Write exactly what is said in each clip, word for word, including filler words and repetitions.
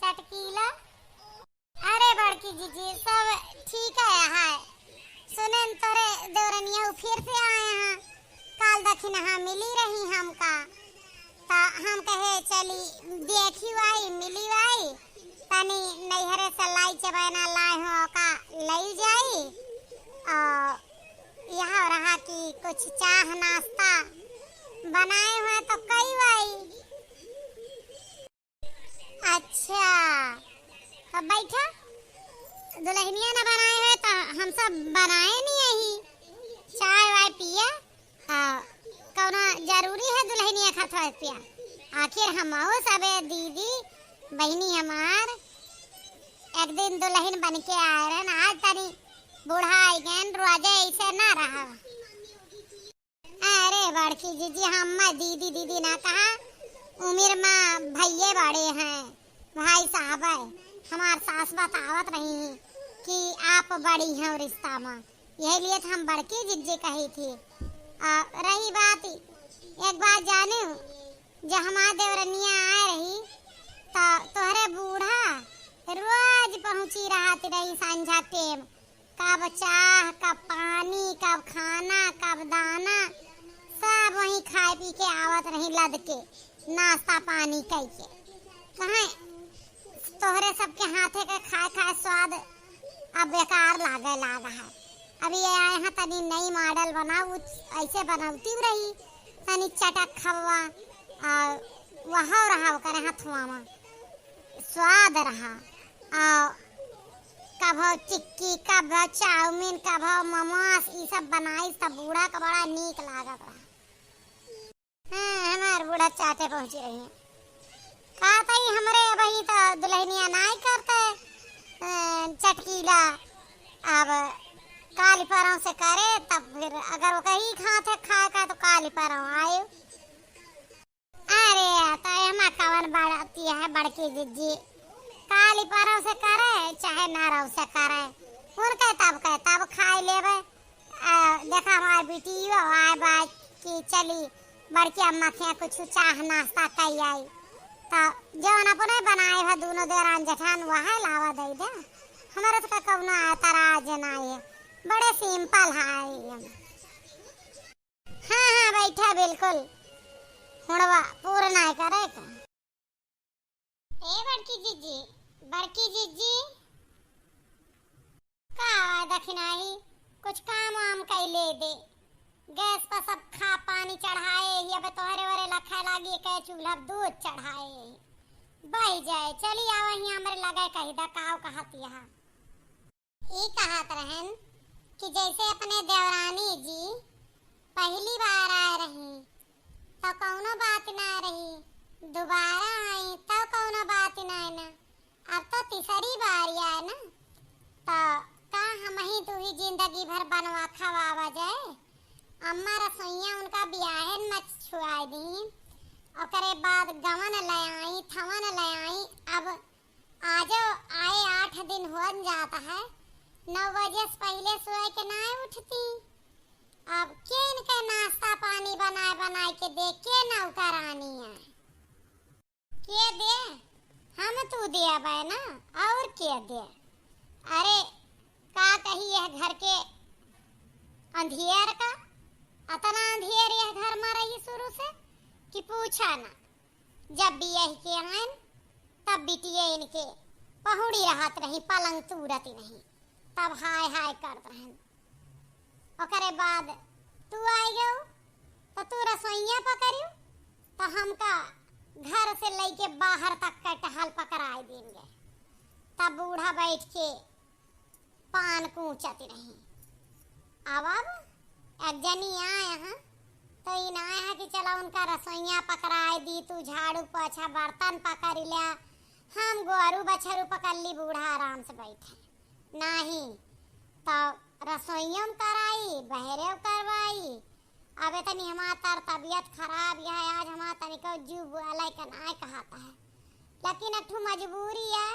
चटकीला। अरे बड़की जिज्जी, सब ठीक है, है। सुनेन तोरे देवरनिया उ फिर से आए हैं। काल दखिनहा मिली रही हमका, त हम कहे चली देखी आई, मिली आई, तनी नैहरे से लाई चबैना लाए हो का लई जाई। और यह रहा कि कुछ चाह नाश्ता बनाए हुए तो कई आई। अच्छा, अब बैठा। दुल्हनिया न बनाए हुए तो हम सब बनाए नहीं यही चाय वाय पिया। आ, कौनो जरूरी है दुल्हनिया खतवा पिया? आखिर हम सबे दीदी बहनी हमार एक दिन दुल्हन बन के आए रहन, आज तनी बूढ़ा आई गए, रोजे ऐसे ना रहा। अरे बड़की जिज्जी, हम दीदी दीदी ना कहा, उम्र में भैये बड़े हैं, भाई साहब है। हमार सास बतावत रही कि आप बड़ी हैं रिश्ता में, यही लिए तो हम बड़की जिज्जी कही थी। आ, रही बात, एक बात जाने, जब हमार देवरनिया आए रही तो तोहरे बूढ़ा रोज पहुँची रहत रही संझा टेम, कब चाह, कब पानी, कब खाना, कब दाना, सब वहीं खाए पी के आवत रही लद के, नाश्ता पानी कई के। कहें तोहरे सबके हाथे के खाए खाए स्वाद अब बेकार लागे लागा है। अब ये आए हैं तनी नई मॉडल बनाऊ, ऐसे बनौती रही, तनी चटक खवा, और वह रहा ओकरे हथवा में स्वाद रहा। और कभो टिक्की, कभो चाउमीन, कभो मोमोस, ई सब बनाई, तब बूढ़ा का बड़ा नीक लागत रहा। हाँ, हमार बूढ़ा चाटे पहुँची रही हैं। का तई हमरे अबही तो दुल्हनिया नाई करते, अ, चटकीला। अब काली परौं से करे, तब फिर अगर वो कहीं खाते खाए का तो काली परौं आए। अरे, तो एमा कवन बड़ती है बड़की जिज्जी? काली परौं से करे, चाहे नरौ से करे, उनके तब के तब खाए लेबे। आ, देखा हमार बिटियो आए बा कि चली बड़की अम्मा के कुछ चाह नाश्ता कई आई। तो जौन अपने बनाए है दोनों देरान जेठान, वह लावा दे दे। हमारे तो कौनो एतराज नाई है, बड़े सिंपल है हम। हाँ, हाँ, बैठा, बिल्कुल। हुड़वा पूरा नाई करे का। ए बड़की जिज्जी, बड़की जिज्जी। का दखिनाही, कुछ काम वाम कई ले दे। गैस पर सब खा पानी चढ़ाए ही, अब तोहरे ओरे लखे लागी के चूल्हा दूध चढ़ाए ही। बही जाए, चली आवा ही हमरे लगे कही दा काव कहत यहा। ई कहत रहन कि जैसे अपने देवरानी जी पहली बार आए रही, तो कौनो बात ना रही, दोबारा आई, तो कौनो बात ना ना। अब तो तीसरी बार आए ना, तो का हम ही तू ही जिंदगी भर बनवा खवावा जाए? अम्मा रसोइया उनका बियाहन में छुआए दी, ओकरे बाद गवन ले आई, थवन ले आई। अब आजो आए आठ दिन होन जात है, नौ बजे से पहिले सोए के नाय उठती। अब के इनके नाश्ता पानी बनाए बनाए के दे, के नौकरानी है? के दे? हम तू देबे ना, और के दे? अरे, का कही यह घर के अंधियर का, अतना अंधियर यह घर में रही शुरू से कि पूछा ना। जब बियाह के आएन, तब बिटिया इनके पहुड़ी रहत रही, पलंग तूरत नहीं, तब हाय हाय करत रहन। ओकरे बाद तू आई गयो, तो तू रसोइया पकड़ियो, तो हमका घर से लेके बाहर तक का टहल पकड़ाए देंगे। तब बूढ़ा बैठ के पान कूचत रही। अब, अब एक जनी आए हैं, तो ई ना है कि चला उनका रसोइया पकड़ाए दी, तू झाड़ू पोछा बर्तन पकड़ लिया, हम गोरू बछरू पकड़ ली, बूढ़ा आराम से बैठे। नहीं, तो रसोइयों में कराई, बहरे करवाई। अब इतनी हमार तर तबीयत खराब यह है, आज हमार तनिको जीव बुआले के नाय कहता है, लेकिन एक ठो मजबूरी है।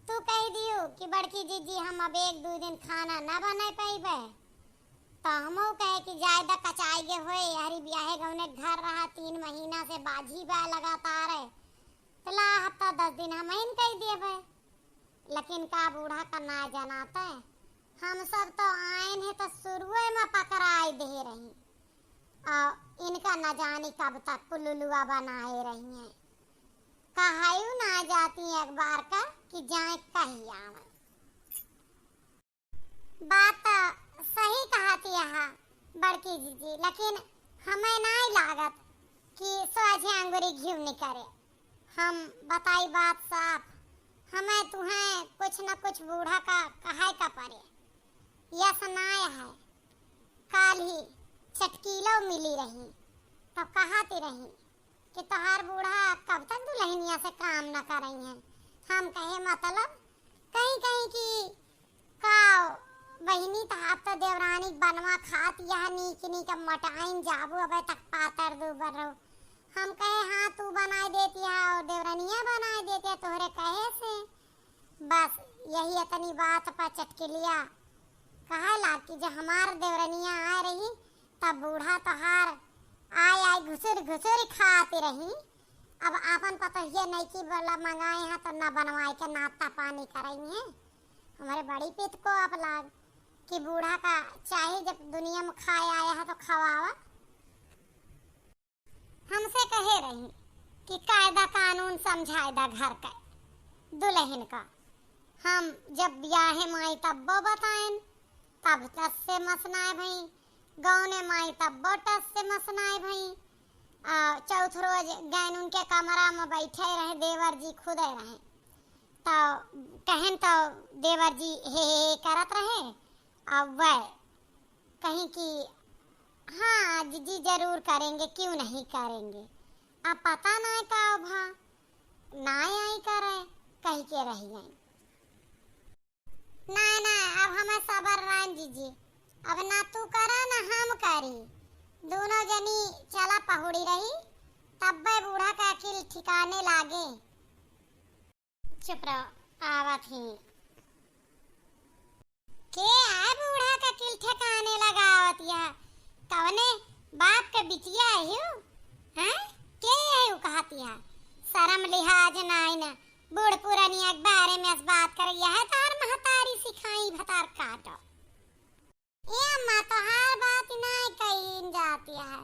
तू कह दियो कि बड़की जीजी हम अब एक दो दिन खाना न बना पइबे, तो हमहू कहे कि जाए द कचाई गे होए, हरी बियाहे गौने घर रहा, तीन महीना से बाझी बा लगातार है, तो ला हफ्ता दस दिन हम इन लेकिन का बूढ़ा का ना जनाते, हम सब तो आएन है तो शुरुए में पकड़ाई दे रही, और इनका न जानी कब तक पुलुलुआ बनाए रही हैं। कहयू ना जाती अखबार का कि जाए कही आवे। बात तो सही कहती है बड़की जीजी, लेकिन हमें नाई लागत कि सोझे अंगुरी घिव निकरे। हम बताई बात साफ, हमें तुहें कुछ न कुछ बूढ़ा का कहे का परे। यस नाय है, काल ही चटकीलो मिली रही, तो कहती रही कि तोहार बूढ़ा कब तक दुल्हनिया से काम न करई हैं। हम कहे मतलब कहीं कहीं कि का बहिनी, त आप तो देवरानी बनवा खात यह नीक नीक मोटाइन जाबू, अबे तक पातर दूबर रहो। हम कहे हाँ तू बनाए देती है और देवरनिया बनाए देती है तोहरे कहे से। बस यही इतनी बात पर चटकिलिया कहे लाग कि जब हमार देवरनिया आए रही तब बूढ़ा तोहार आए आए घुसुर घुसुर खाती रही। अब आपन पतोहिया नईकी वाला मंगाए हैं तो ना बनवाए के नाश्ता पानी करई हैं। हमारे बड़ी पित को आप लाग कि बूढ़ा का चाहे जब दुनिया में खाए आया है तो खवावा। हमसे कहे रही कि कायदा कानून समझाए दा घर का दुल्हन का। हम जब ब्याहे माई तब्बो बताएन, तब टस से मस नाय भई, गौने माई तब्बो टस से मस नाय भई। आ, चौथ रोज गैन उनके कमरा में बैठे रहे, देवर जी खुदे रहे। तो कहेन तो देवर जी हे हे हे करत रहे। अब वह कहीं कि हाँ जीजी जरूर करेंगे, क्यों नहीं करेंगे। अब पता ना का भा ना आई करे कह के रह गई। ना ना, अब हमें सबर रान जीजी, अब ना तू करा ना हम करी। दोनों जनी चला पहुड़ी रही, तब्बे बूढ़ा का अकिल ठिकाने लागे। चुप रहो, आवत ही। के आए बूढ़ा का अकिल ठिकाने लगावत यह? कवने बाप के बिटिया है यू? हैं? के है यू कहत यह? शर्म लिहाज नाई ना, बूढ़ पुरानिया के बारे में अस बात कर यह है, तार महतारी सिखाई भतार काटो। ए अम्मा, तोहार बात नाय कहीन जाती है।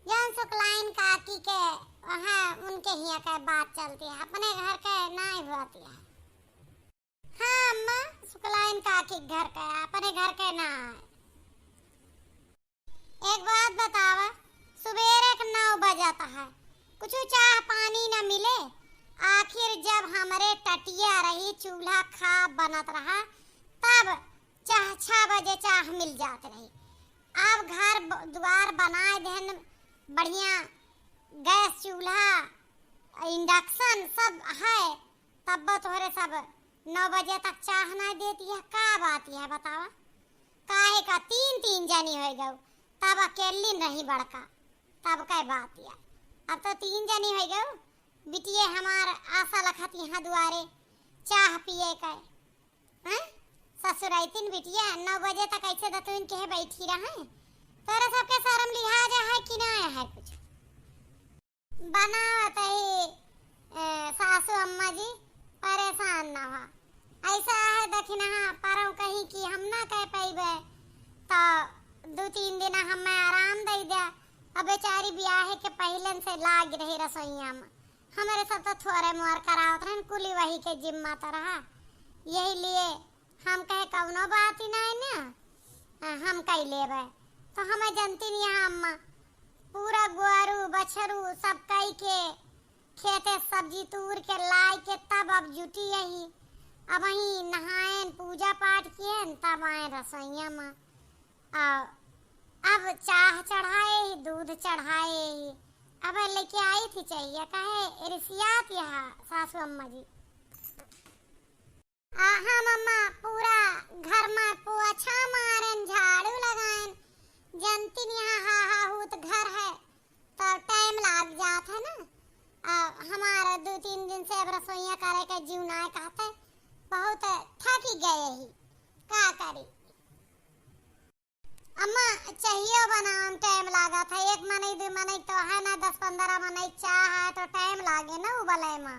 जौन सुकलाइन काकी के वहाँ उनके हियाँ के बात चलती है, अपने घर के नाय होती है। हाँ अम्मा, सुकलाइन काकी के घर के, अपने घर के नाय। एक बात बतावा, सुबेरे के नौ बजत है, कुछ चाह पानी न मिले। आखिर जब हमरे टटिया रही, चूल्हा खा बनत रहा, तब चाह, छह बजे चाह मिल जात रही। अब घर ब-, दुआर बनाए देहन, बढ़िया गैस चूल्हा, induction सब है, तब तोहरे सब नौ बजे तक चाह ना देती है। का बात है बतावा? काहे का तीन तीन जनी हो गऊ, तब अकेली रही बड़का, तब का बात है। अब तो तीन जनी हो गऊ, बिटिये हमार आशा लखत यहाँ दुआरे चाह पिए के। हैं? ससुरैतिन बिटिया नौ बजे तक ऐसे दतुइन के बैठी रहे। तोरा सबके शर्म लिहाज है कि ना है कुछ? बनावत ही, ए, सासू अम्मा जी परेशान ना हो। ऐसा है दखिनहा परौ कहीं कि हम ना कह पइबे, तो दू तीन दिन हमें आराम दे दे। अब बेचारी ब्याहे के पहिलन से लाग रही रसोइया में। हमरे सब तो थोरे मोर करावत रहन, कुली वही के जिम्मा तो रहा। यही लिए हम कहे कौनो बात ही नहीं ना, हम कई लेबे। तो हमें जनती नहीं है अम्मा, पूरा गोरू बछरू सब कई के खेते सब्जी तूर के लाई के तब अब जुटी यही। अब वहीं नहाएन, पूजा पाठ किएन, तब आए रसोइया में। आ, अब चाह चढ़ाए ही, दूध चढ़ाए ही। अब लेके आई थी चाहिए, काहे रिसियात यहाँ सासू अम्मा जी। आ, हम अम्मा पूरा घर में पोछा मारेन, झाड़ू लगाएन। जनती नहीं यहाँ हा हा हूत घर है, तो टाइम लाग जात है ना। आ, हमारा दो तीन दिन से अब रसोइया करे के जीव ना कहते, बहुत थकी गए ही, का करी। अम्मा, चाहिए बनावे में टाइम लागत है, एक मनई, दू मनई तो है ना, दस पन्द्रह मनई चाह है तो टाइम लागे ना उबले में।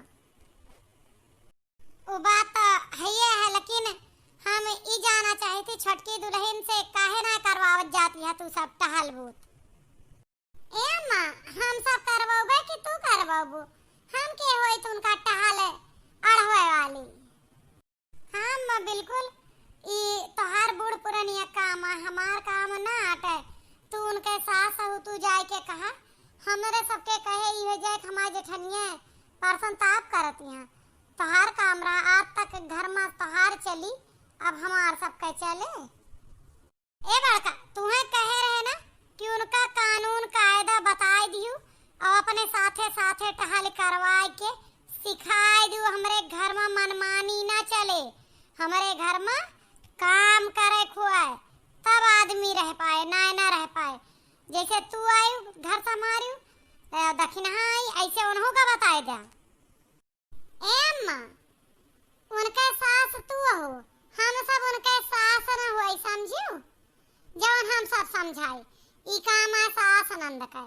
वो बात तो हइये है, लेकिन हम ई जाना चाहित ही, छोटकी दुलहिन से काहे ना करवावत जाती है तू सब टहल बूत? ए अम्मा, हम सब करवउबे कि तू करवउबू? हम के होई तू उनका टहल अढ़वे वाली? हाँ अम्मा, बिल्कुल, ई तोहार बूढ़ पुरनिया काम आ, हमार काम ना आटे। तू उनके सास हऊ, तू जाए के कहा, हमरे सबके कहे ई हो जाए कि हमार जेठनिया परसन ताप करती हैं। तोहार काम रहा, आज तक घर में तोहार चली, अब हमार सबके चले। ए बड़का, तुहें कहे रहे ना कि उनका कानून कायदा बताए दिहू और अपने साथे साथे टहल करवाए के सिखाए दिहू। हमरे घर में मनमानी ना चले, हमरे घर में काम करे खुआए, तब आदमी रह पाए, नाय ना रह पाए। जैसे तू आयू घर संभारियू, अ, दखिनहा आई, ऐसे उन्हों का बताए द्या। ए अम्मा, उनके सास तू हो, हम सब उनके सास न होई, समझियो? जवन हम सब समझाई, ई काम आ सास नंद के।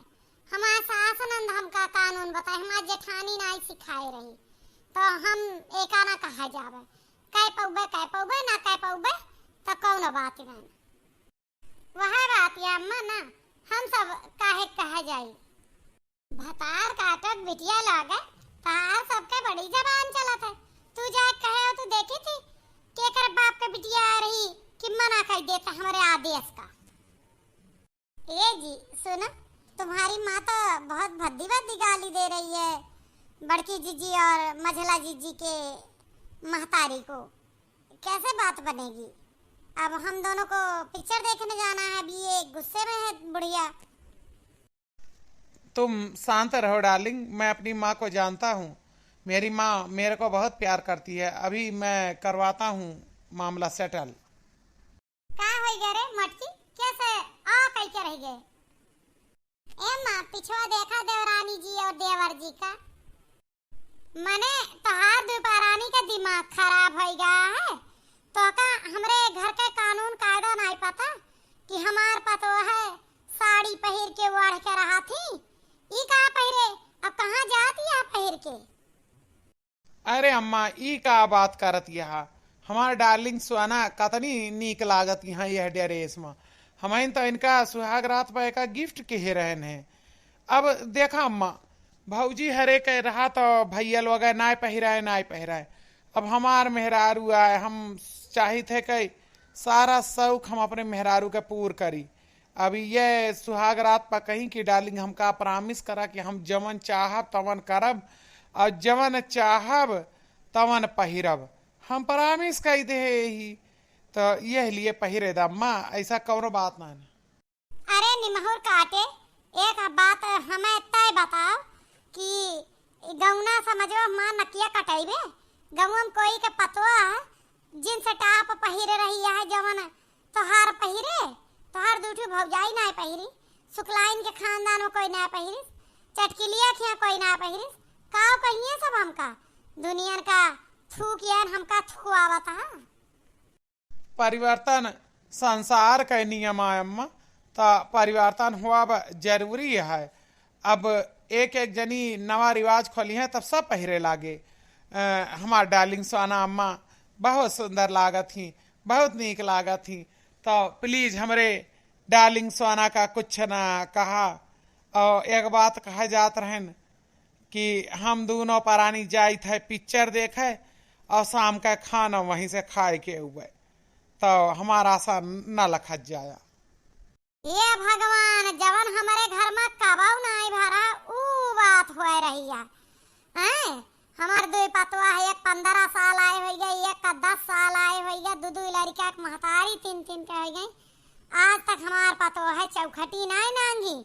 हमार सास नंद हमका कानून बताए, हमार जेठानी नाई सिखाए रही, तो हम एका ना कहा जावे। कह पउबे, कह पउबे, ना कह पउबे, तो कौनो बात नहीं। वह बात या अम्मा ना, हम सब काहे कहा जाई? भतार काटत बिटिया लागे, तहार सबके बड़ी जबान चलत है। तू जाए कहे हो, तू देखी थी, केकर बाप के बिटिया आ रही कि मना कर देता हमारे आदेश का। ए जी, सुनो, तुम्हारी माँ तो बहुत भद्दी भद्दी गाली दे रही है बड़की जीजी और मझला जीजी के महतारी को। कैसे बात बनेगी? अब हम दोनों को पिक्चर देखने जाना है, अभी ये गुस्से में है बुढ़िया। तुम शांत रहो डार्लिंग, मैं अपनी माँ को जानता हूँ। मेरी माँ मेरे को बहुत प्यार करती है, अभी मैं करवाता हूँ मामला सेटल। का होई गए रे मोटकी, कैसे आ कह के रह गए? ए माँ, पिछवा देखा देवरानी जी और देवर जी का। मने तोहार दुपहरानी के दिमाग खराब होई गया है। तो का हमरे घर के कानून कायदा नाई पता कि हमार पतोह है साड़ी पहिर के ओढ़ के रहा थी? ई का पहिरे? अब कहाँ जाती है पहिर के? अरे अम्मा, ई का बात करत यहा? हमार डार्लिंग सोना कतनी नीक लागत यहाँ यह ड्रेस में। हमइन तो इनका सुहाग रात पर एका गिफ्ट किहे रहन है। अब देखा अम्मा, भौजी हरे के रहा तो भैया लोग नाय पहिराए, नाय पहिराए। अब हमार मेहरारू आए, हम चाहित है कि सारा शौक हम अपने मेहरारू के पूर करी। अब ये सुहाग रात पर कहीं कि डार्लिंग हमका प्रॉमिस करा कि हम जवन चाहब तवन करब और जवन चाहब तवन पहिरब। हम प्रॉमिस कई दे ही, तो यह लिए पहिरे द अम्मा, ऐसा कौनो बात ना है। अरे निमहुर काटे, एक बात हमें तय बताओ कि गौना समझो माँ नकिया कटैबे, गौवा में कोई के पतवा है, जींस टॉप पहिरे रही है जवन तोहार पहिरे, तोहार दू ठो भौजाई ना पहिरी, सुखलाइन के खानदान में कोई ना पहिरिस, चटकिलिया खिया कोई ना पहिरिस, काव कहिए सब हमका, दुनियन का थूकियन हमका थुकवावत है। परिवर्तन संसार के नियम है अम्मा, त परिवर्तन होब जरूरी है। अब एक एक जनी नवा रिवाज खोली है, तब सब पहिरे लागे। अ, हमार डार्लिंग सोना अम्मा बहुत सुंदर लागत ही, बहुत नीक लागत ही। तो प्लीज हमरे डार्लिंग सोना का कुछ ना कहा। और एक बात कहा जात रहन कि हम दोनों परानी जाइत है पिक्चर देखे और शाम का खाना वहीं से खाए के हुए, तो हमार आशा न लखत जाया। ए भगवान, जवन हमरे घर में कबऊ नाई भरा, ऊ बात होए रही है। हैं? हमार दुई पतवा है, एक पन्द्रह साल आए होई गए, एक का दस साल आए होई गए, दू दू लड़का के महतारी तीन तीन के होई गई। आज तक हमार पतवा है चौखटी नाई नांगी।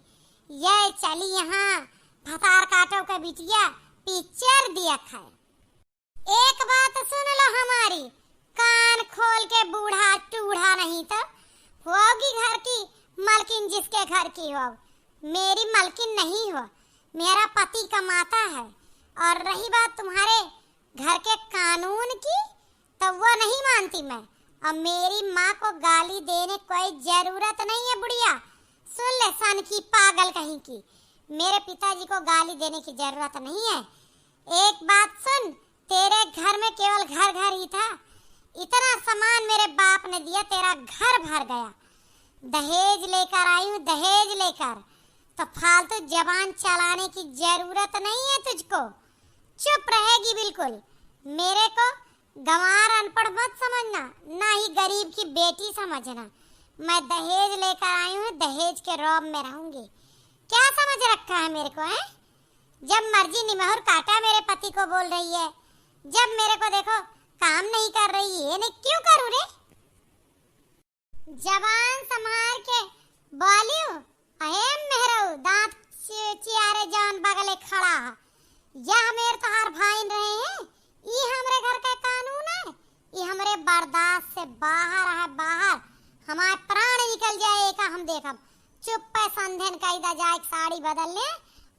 ये चली यहाँ भतार काटो के बिटिया पिक्चर दिया खाए। एक बात सुन लो हमारी, कान खोल के बूढ़ा टूढ़ा नहीं तो होगी घर की मलकिन, जिसके घर की हो, मेरी मलकिन नहीं हो, मेरा पति कमाता है। और रही बात तुम्हारे घर के कानून की, तो वो नहीं मानती मैं। और मेरी माँ को गाली देने कोई जरूरत नहीं है बुढ़िया, सुन ले सन की पागल कहीं की, मेरे पिताजी को गाली देने की जरूरत नहीं है। एक बात सुन, तेरे घर में केवल घर घर ही था, इतना सामान मेरे बाप ने दिया, तेरा घर भर गया। दहेज लेकर आई हूँ, दहेज लेकर, तो फालतू जबान चलाने की जरूरत नहीं है तुझको। चुप रहेगी बिल्कुल। मेरे को गंवार अनपढ़ मत समझना, ना ही गरीब की बेटी समझना। मैं दहेज लेकर आई हूँ, दहेज के रौब में रहूंगी। क्या समझ रखा है मेरे को, हैं? जब मर्जी निमहुर काटा मेरे पति को बोल रही है, जब मेरे को देखो काम नहीं कर रही है, नहीं क्यों करूँ रे? जबान संभार के बोलियो, अहे मेहरऊ, दांत चि-, चियारे जौन बगले खड़ा है, यह मेर तोहार भाईन रहे हैं, ई हमरे घर के कानून है, ई हमरे बर्दाश्त से बाहर है, बाहर। हमार प्राण निकल जाए, एका हम देखब। चुप्पे संधेन कई दा जाए, साड़ी बदल ले,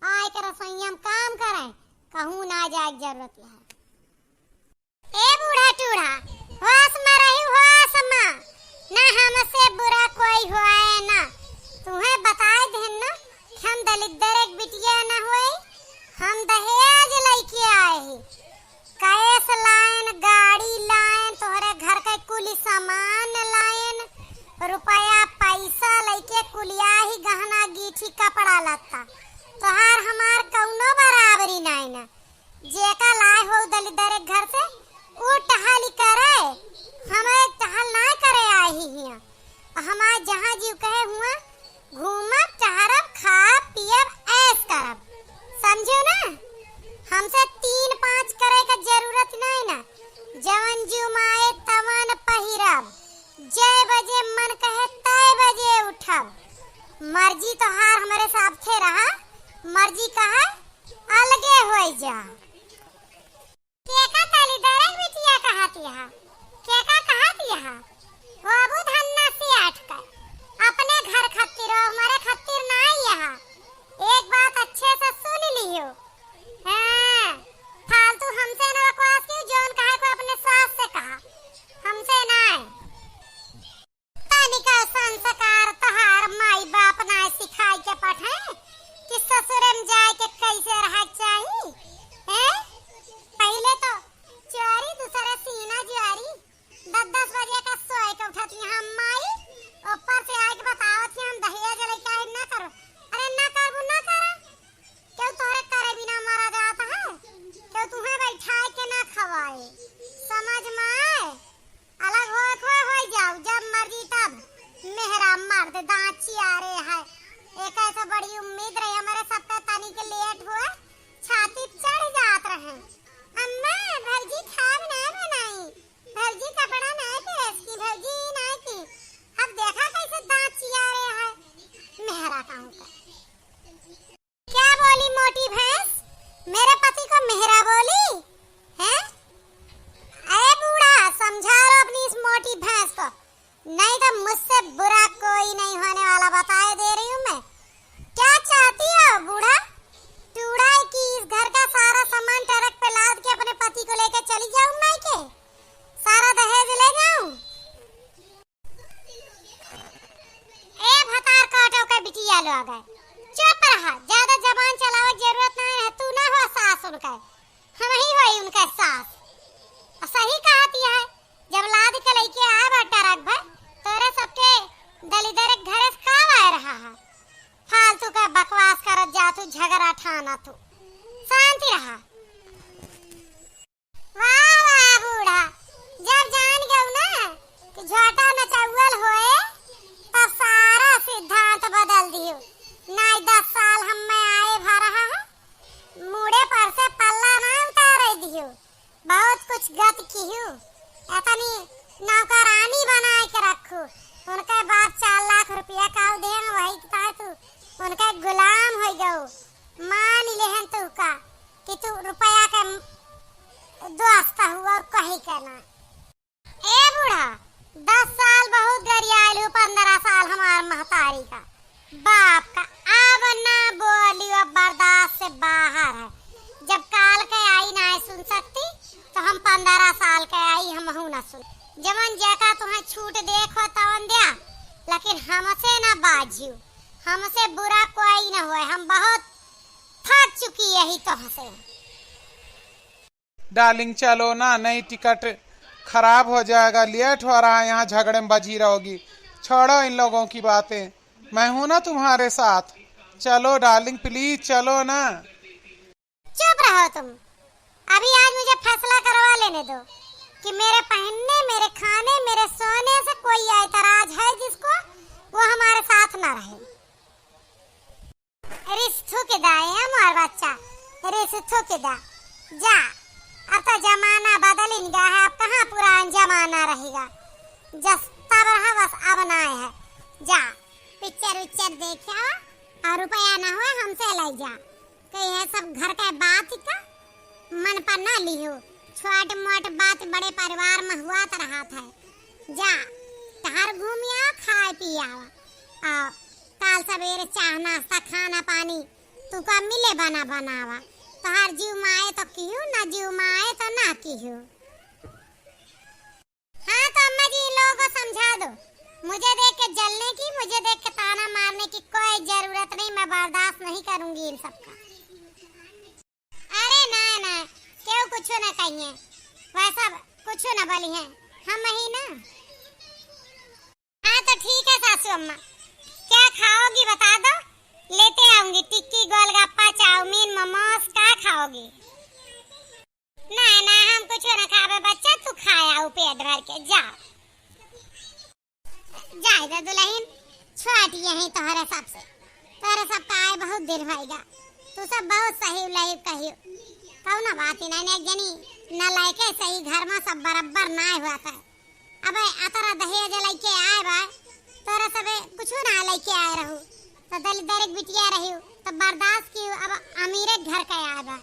आए के रसोईया में काम करें, कहूँ ना जाए के जरूरत है। ए बूढ़ा टूढ़ा, होश में रही, होश में। ना हमसे बुरा कोई होए ना। तुहें बताए देन ना कि हम दलिद्दर एक बिटिया ना होए, हम दहेज लइके आए ही। कैश लाइन, गाड़ी लाइन, तोहरे घर के कुल सामान लाइन, रुपया पैसा लइके कुलिया ही गहना गीठी कपड़ा लत्ता। तोहार हमार कौनो बराबरी नाई ना। जेका लाए हो दलिद्दर एक घर से, ऊ टहली करे, हमें टहल ना करे आई ही हियां। हमार जहाँ जीव कहे हुआ, घूमब, टहरब, खाब, पियब, ऐश करब। समझो ना? हमसे तीन पाँच करे का जरूरत नहीं ना। जवन जीव में आए तवन पहिरब। जय बजे मन कहे तय बजे उठब। मर्जी तोहार हमरे साथे रहा, मर्जी कहे अलगे होई जा। केका दलिद्दर एक बिटिया कहत यहा? केका कहत यहा? होबू धन्ना से अटकर। अपने घर खातिर हो, हमरे खातिर नाई यहा। एक बात अच्छे से सुन लियो। हाँ, फालतू हमसे ना बकवास कियो, जौन कहे को अपने सास से कहा, हमसे नाई। तनिका संस्कार तोहार माई बाप ना सिखाई के पठाए कि ससुरे में जाए के कैसे रहे के चाही? हैं? पहिले तो चोरी दूसरे सीना जुआरी, दस दस बजे का सोए के उठत ही हम माई, ऊपर से आए के बतावत ही हम दहेज लइका है ना करो। अरे ना करबू ना करा, क्यों तोहरे करे बिना मरा जात है? क्यों तुहें बैठाए के ना खवाए? समझ में आए? अलग होए खोए होई जाओ, जब मर्जी तब। मेहरा मर्द दांत चियारे है। एक ऐसा बड़ी उम्मीद रही हमरे सबका, तनी के लेट हुए, छाती पे चढ़ जात रहे। अम्मा, भौजी खाब ना बनाई, भौजी कपड़ा ना प्रेस की, भौजी ई ना की। अब देखा कैसे दांत चियारे है। मेहरा कहूँ का। क्या बोली मोटी भैंस? मेरे पति को मेहरा बोली? हैं? अरे बूढ़ा, समझा लो अपनी इस मोटी भैंस को, नहीं तो मुझसे बुरा कोई नहीं होने वाला, बताए दे रही हूँ मैं। क्या चाहती हो बूढ़ा? टूढ़ा है कि इस घर का सारा सामान ट्रक पे लाद के अपने पति को लेकर चली जाऊं मायके? सारा दहेज ले जाऊं? ए भतार काटो के बिटिया लोग, चुप रहा, ज्यादा जबान चलावे के जरूरत नहीं है। तू ना हो सास उनका, हम ही होई उनका सास। आ सही कहती है, जब लाद के लइके आए बा ट्रक भर, तोरे सबके दलिद्दर के घरे से का आए रहा है? फालतू का बकवास करत जा तू, झगड़ा ठाना तू, शांति रहा। वाह, वाह बूढ़ा, जब जान गऊ ना कि झोटा नचौल होए, तब सारा सिद्धांत बदल दियो। नाई दस साल हम में आए भा रहा है, मूड़े पर से पल्ला ना उतारे दियो। बहुत कुछ गत किहू, एतनी नौकरानी बनाए के रखू। उनके बाप चार लाख रुपया काल देन, वही के तहत तू उनके गुलाम हो गऊ। मान लेहन तू का कि तू रुपया के दोस्त हऊ और कहीं के ना। ए बूढ़ा, दस साल बहुत गरियाइल हूँ, पन्द्रह साल हमार महतारी का, बाप का, अब ना बोलियो, अब बर्दाश्त से बाहर है। जब काल के आई ना सुन सकती, तो हम पन्द्रह साल के आई, हमहू ना सुन। जवन जेका तुम्हें छूट देखो तवन द्या, लेकिन हमसे ना बाजियो, हमसे बुरा कोई ना होए, हम बहुत थक चुकी यही तोहसे। डार्लिंग, चलो ना, नहीं टिकट खराब हो जाएगा, लेट हो रहा है, यहाँ झगड़े में बझी रहोगी। छोड़ो इन लोगों की बातें, मैं हूँ ना तुम्हारे साथ। चलो डार्लिंग, प्लीज चलो ना। चुप रहो तुम, अभी आज मुझे फैसला करवा लेने दो कि मेरे पहनने, मेरे खाने, मेरे सोने से कोई ऐतराज है जिसको, वो हमारे साथ ना रहे। रिस थूक दा, ए मोर बच्चा, रिस थूक दा। जा, अब तो जमाना बदलिन गया है, अब कहाँ पुरान जमाना रहेगा। जस तब रहा, बस अब नाय है। जा, पिक्चर विक्चर देखे आवा, और रुपया ना हुआ हमसे ले जा। कही है सब घर के बात का मन पर ना लिहो, छोट मोट बात बड़े परिवार में हुआ तो रहा था। जा, तहार घूम आओ, खाए पी आओ, और काल सवेरे चाह नाश्ता खाना पानी तुका मिले बना बनावा। तोहार जीव माए तो किहू, ना जीव माए तो ना किहू। हाँ तो अम्मा जी, इन लोगों को समझा दो, मुझे देख के जलने की, मुझे देख के ताना मारने की कोई जरूरत नहीं, मैं बर्दाश्त नहीं करूंगी इन सबका। अरे ना ना, क्यों कुछ ना कहिए, वैसा कुछ ना बोली है, हम ही ना। हाँ तो ठीक है सासू अम्मा, क्या खाओगी बता दो, लेते आऊंगी टिक्की, गोलगप्पा, चाउमीन, मोमोज, क्या खाओगी? ना ना, हम कुछ ना खाबे बच्चा, तू खाया हो पेट भर के, जाओ। जाए दे दुल्हन, छोट यही तोहरे सबसे, तोहरे सबका आए बहुत दिन होइगा। तू सब बहुत सही उलही कहियो, कौनो बात ही नहीं, एक जनी न लायके सही घर में सब बराबर ना हुआ था। अबे अतरा दहेज लइके आए बा, तोरा सबे कुछु ना लइके आए रहू, तो दलिद्दर एक बिटिया रही, तो बर्दाश्त की, अब अमीरे घर के आए बा।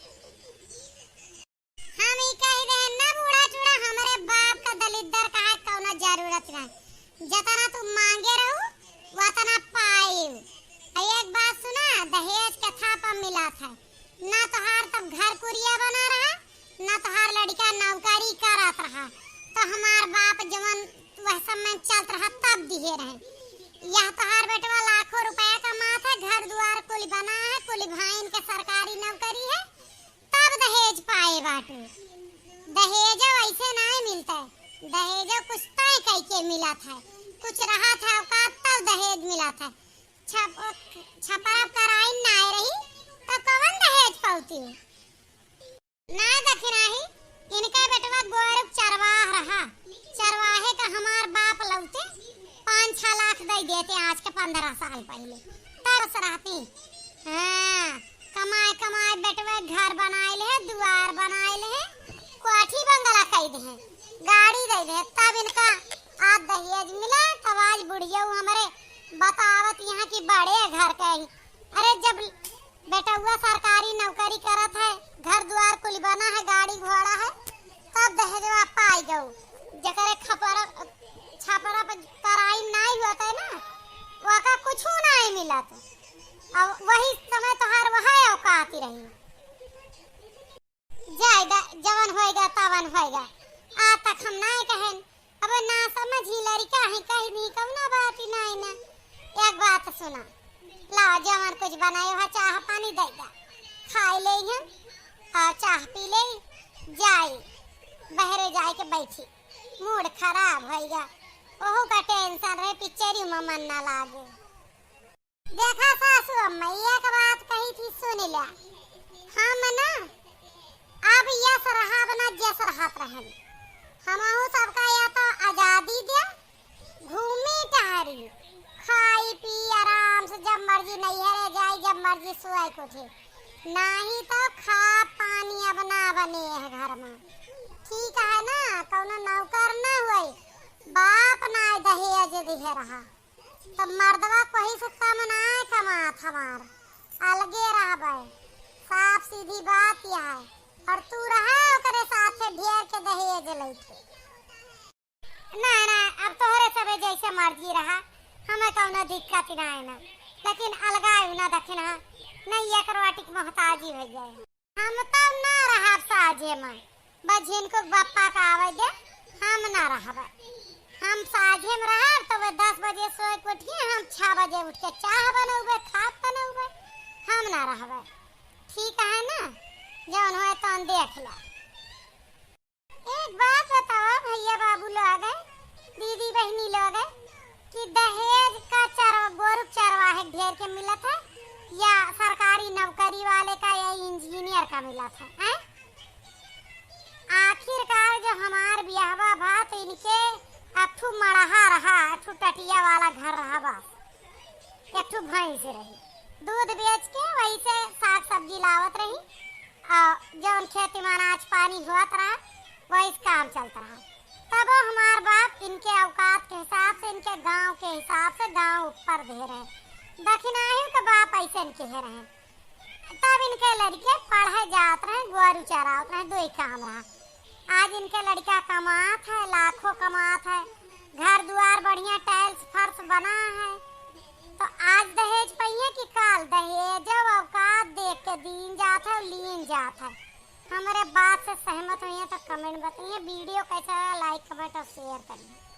हम ई कही रहे ना बूढ़ा चूड़ा, हमरे बाप का दलिद्दर का है कौनो जरूरत ना, जतना तू मांगे रहू वतना पाए। आ एक बात सुना, दहेज कथा पर मिला था, ना तोहार तब घर कुरिया बना रहा, ना तोहार लड़का नौकरी करत रहा, तो हमार बाप जवन वह समय चलत रहा तब दिहे रहे। यह तोहार बेटवा लाखों रुपया कमात है, घर दुआर कुल बना है, कुल भाईन के सरकारी नौकरी है, तब दहेज पाए बाटू। दहेजो ऐसे नाहीं मिलत है, दहेजो कुछ तय कइके मिलत है, कुछ रहत है औकात तब दहेज मिलत है। छप-, छपरा कराइन ना आए रही, तो कवन दहेज पौती? ना दखिनाही, इनका बेटवा गोरख चरवाह रहा। चरवाहे का हमार बाप लौटे, पाँच छह लाख दे देते आज के पन्द्रह साल पहले। तरस रहती। हाँ, कमाए, कमाए बेटवा घर बनाए ले, दुआर बनाए ले, कोठी बंगला कई दे, गाड़ी दे दे, तब इनका आज दहेज मिला, तब आज बुढ़िया हमरे बतावत यहाँ की बड़े घर के ही। अरे, जब बेटउआ सरकारी नौकरी करत है, घर दुआर कुल बना है, गाड़ी घोड़ा है, तब दहेजवा पाई गऊ। जेकरे खपरा, छपरा पे कराई नाई होत है ना, वका कुछू नाई मिलत। अब वही समय तोहार वह औकात रही। जाए दा, जवन होएगा तवन होएगा। आज तक हम नाई कहेन, अब ना समझी लड़िका है, कही नहीं कवनो बात ही नाई ना। एक बात सुना, लाओ जवन कुछ बनाए हो चाह पानी दे दा, खाई ले हम और चाह पी ले, जाई बहरे जाए के बैठी, मूड खराब होइगा, ओहू का टेंशन रहे, पिक्चरी में मन ना लागे। देखा सासू अम्मा, एक बात कही थी, सुन ल्या। हम ना अब यस रहब ना जस रहत रहन। हमहू सबका या तो आजादी दे, घूमी टहरी, खाई पी आराम से, जब मर्जी नैहरे जाई, जब मर्जी सोए के उठी। नाही तो खा पानी अब ना बने है घर में। ठीक है ना, कौनो नौकर ना होई, बाप ना दहेज दिहे रहा। तब मर्दवा कोही से कम ना कमात हमार, अलगे रहबे। साफ सीधी बात यह है। और तू रहा ओकरे साथे ढेर के दहेज लइके। ना, ना, अब तोहरे सबे जैसे मर्जी रहा, हमें कौनो दिक्कत ना है ना। लेकिन अलगाए ना दखिना, नहीं एक रोटी के मोहताजी हो जाए। हम तब ना रहब साझे में, बस झिनको के बप्पा का आवे दे, हम ना रहब। हम साझे में रहब तो वे दस बजे सोए के उठिए, हम छह बजे उठ के चाह बनौबे, खात बनौबे, हम ना रहब। ठीक है ना, जौन होए तौन देख ला। दीदी बहिनी लोग, कि दहेज का चरवा, गोरु चरवाहे ढेर के मिलत है, या सरकारी नौकरी वाले का, या इंजीनियर का मिलत है, हैं? आखिरकार जो हमार बियाहवा भा, तो इनके एक ठू मड़हा रहा, एक ठू टटिया वाला घर रहा, बस एक ठू भैंस रही, दूध बेच के वही से साग सब्जी लावत रही, और जौन खेती में अनाज पानी होत रहा, वही से काम चलत रहा। तब हमार बाप इनके औकात के हिसाब से, इनके गांव के हिसाब से गांव ऊपर दे रहे, दखिनाही के बाप ऐसे इनके हे रहे। तब इनके लड़के पढ़े जात रहे, गोरू चरावत रहे, दो ही काम रहा। आज इनके लड़का कमात है, लाखों कमात है, घर दुआर बढ़िया tiles फर्श बना है। तो आज दहेज पइहें कि काल? दहेज औकात देख के दीन जात है, लीन जात है। हमरे बात से सहमत होइहें तो comment बताइए, video कैसा लगा, like, comment और share करिए।